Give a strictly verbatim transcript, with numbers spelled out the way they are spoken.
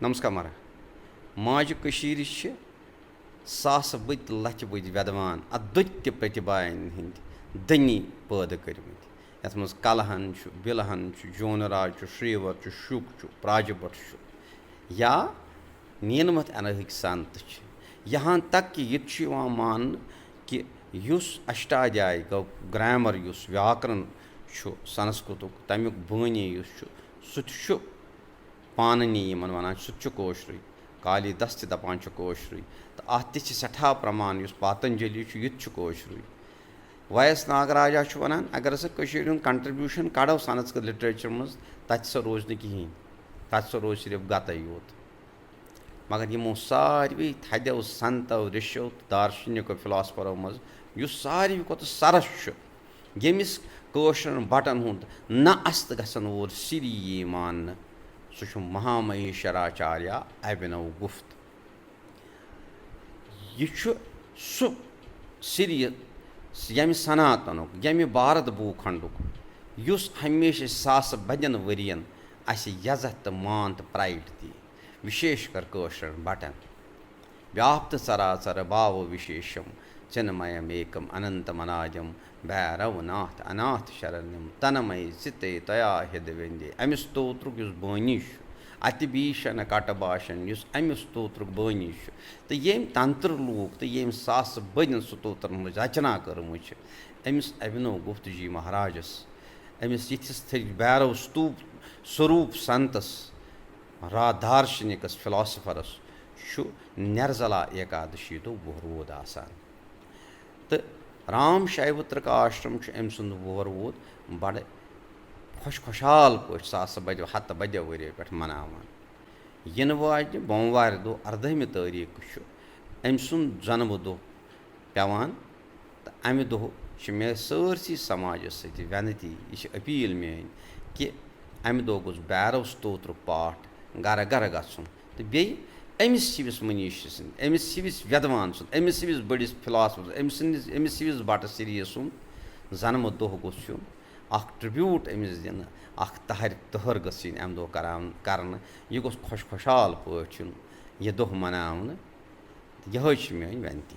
نمسکار مہراج۔ ماجہِ کٔشیٖرِ چھِ ساسہٕ بٔدۍ تہٕ لَچھِ بٔدۍ وٮ۪دوان اَدٕتۍ تہِ پرٛتِبھایَن ہٕنٛدۍ دٔنی پٲدٕ کٔرمٕتۍ، یَتھ منٛز کلہن چھُ، بِلہن چھُ، جونہٕ راج چھُ، شریور چھُ، شُک چھُ، پراجہِ بٹ چھُ، یا نینمتھ انہٕکۍ سنت چھِ۔ یہاں تک کہ یہِ تہِ چھُ یِوان ماننہٕ کہ یُس اشٹادھیاے گوٚو، گرامر یُس ویاکرن چھُ سنسکرتُک، تَمیُک بٲنی یُس چھُ، سُہ تہِ چھُ پاننی یِمن وَنان چھِ، سُہ تہِ چھُ کٲشرُے۔ کالی دس تہِ دَپان چھُ کٲشرُے۔ تہٕ اَتھ تہِ چھِ سٮ۪ٹھاہ پرٛمان، یُس پاتنجلی چھُ، یہِ تہِ چھُ کٲشرُے۔ ویس ناگراجا چھُ وَنان، اگر ہسا کٔشیٖرِ ہُنٛد contribution کَڑو سنسکرت literature منٛز، تَتہِ سا روزِ نہٕ کِہیٖنۍ، تَتہِ سا روزِ صرف گَتَے یوت۔ مگر یِمو ساروٕے تھدیو سنتو، رشیو تہٕ دارشنیکو، فلاسفرو منٛز یُس ساروٕے کھۄتہٕ سرس چھُ، ییٚمِس کٲشرٮ۪ن بٹن ہُنٛد نہ است گژھن وول سِری یی ماننہٕ، سُہ چھُ مہامہیشوراچاریہ ابھینو گپت۔ یہِ چھُ سُہ سِری ییٚمہِ سناتنُک، ییٚمہِ بھارت بھوکھنڈُک، یُس ہمیشہِ ساسہٕ بدٮ۪ن ؤرین اسہِ یزتھ تہٕ مان تہٕ پرایڈ دی، وشیش کر کٲشرٮ۪ن بٹن۔ ویاپت چراچر بھاو وشیشم، چنمیم ایکم اننتم انادم، بھیرو ناتھ اناتھ شرنم، تنمے چتے تیا ہد وندے۔ امہِ ستوترُک یُس بٲنی چھُ، اَتہِ بیٖشن کٹ باشن یُس امہِ ستوترُک بٲنی چھُ، تہٕ ییٚمۍ تنتر لوٗکھ تہٕ ییٚمۍ ساسہٕ بٔدٮ۪ن ستوترن ہٕنٛز رچنا کٔرمٕژ چھِ، أمِس ابھینو گپت جی مہاراجس، أمِس یِتھِس تھٔدۍ بھیرو ستوٗپ سوروٗپ سنتس، را دارشنِکس، فلاسفرس چھُ نرجلا ایکادشی دۄہ وُہ روٗد آسان۔ تہٕ رام شیوترک آشرم چھُ أمۍ سُنٛد وُہ روٗد بڑٕ خۄش خۄشحال پٲٹھۍ ساسہٕ بٔدیو، ہتہٕ بٔدیو ؤرِیو پٮ۪ٹھ مناوان۔ یِنہٕ واجنہِ بوموارِ دۄہ، اردٲہمہِ تٲریٖخ، چھُ أمۍ سُنٛد جنمہٕ دۄہ پٮ۪وان۔ تہٕ امہِ دۄہ چھِ مےٚ سٲرسٕے سماجس سۭتۍ ونتی، یہِ چھِ اپیل میٲنۍ، کہِ امہِ دۄہ گوٚژھ بھیرو ستوترُک پاٹھ گرٕ گرٕ گژھُن۔ تہٕ بیٚیہِ أمِس ہِوِس منیٖشی سٕنٛدِ، أمِس ہِوِس وٮ۪دوان سُنٛد، أمِس ہِوِس بٔڑِس فلاسفر سُنٛد، أمۍ سٕنٛدِس، أمِس ہِوِس بٹہٕ سِریہِ سُنٛد زنمہٕ دۄہ گوٚژھ یُن، اکھ tribute أمِس دِنہٕ، اکھ تہر، تہر گٔژھ یِنۍ امہِ دۄہ کران، کرنہٕ۔ یہِ گوٚژھ خۄش خۄشحال پٲٹھۍ یُن یہِ دۄہ مناونہٕ۔ یِہوٚے چھِ میٲنۍ ونتی۔